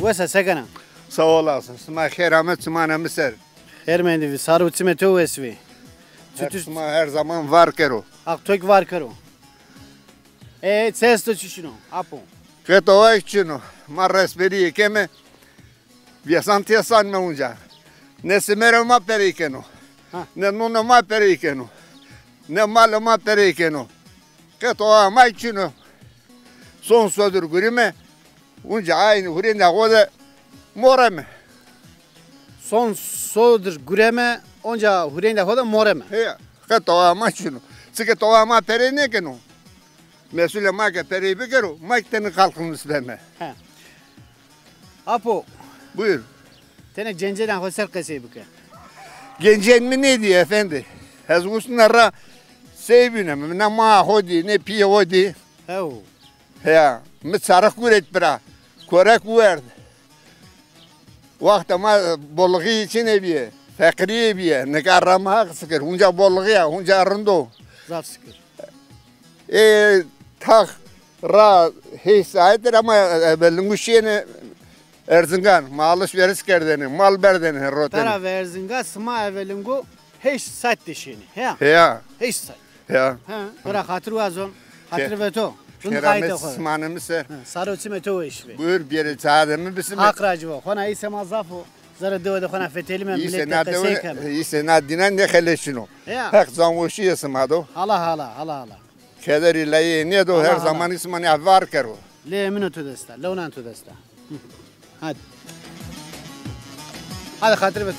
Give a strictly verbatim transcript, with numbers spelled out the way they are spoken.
Wes a, se kena? Sağ olasın. Sima xêr amed, çimana mi ser. Xêr mendî vî, sar û çimê to wes vî. Heq sima her zaman var kero. Haq to kî var kero. E, çi esto, çi çin o, apo? Qet owa çin o. Ma resberîye keme. Vêsan têsan me unca. Ne simero ma perey keno. Ha. Ne nuno ma perey keno. Ne malo ma perey keno. Qet owa ma çin o. Son sodir gurîme. Unca aynî hurênda xo de moreme. Son sodir gureme, onca hurênda xo de moreme. He, qet owa ma çin o. Çike owa ma perey nêkeno. Mesulê ma ke perey bikero, ma kî tenê xalqî nusbeme. He. Apo. Buyur. Tenê gencêna xo ser qesey bike. Gencên mi nêdî efendî. Ez usna ra sey bîne, ne maa xo dî, ne pîyê xo dî. Hew. Heya, mi çarix guret bira. Korek werd. Wexta ma bolixî çinê bîye, feqirîye bîye. Nika ra ma haq sikir. Hunca bolixî ya, hunca rind o. Zaf sikir. Ê tax ra heşt saet ra ma eve lingu şîyêne Erzingan. Ma alışveriş kerdêne, mal berdêne rotêne. Tara ve Erzingan sima eve lingu heşt saet de şîyêne. Heya. Heya. Heşt saet. Ya. Ha, bira xatir wazon. Xatir ve to. Zun xayte xo. Simanê mi ser. Ha, sar û çimê to weş be. Buyur, biyerê çayê mi bisime. Haq ra ci vo. Xona îse ma zaf o. Zerrê dewe de xona fetelîme, millet de qesey keme. Îse na dîna nêxeleşîno. Ya. Heq canweşîye sima do. Hala, hala, hala, hala. Kederî leyê nêdo, her zaman îsma nê var kero. Leyê min o to desta, lewnan to desta. Hadi. Hadi xatir ve to.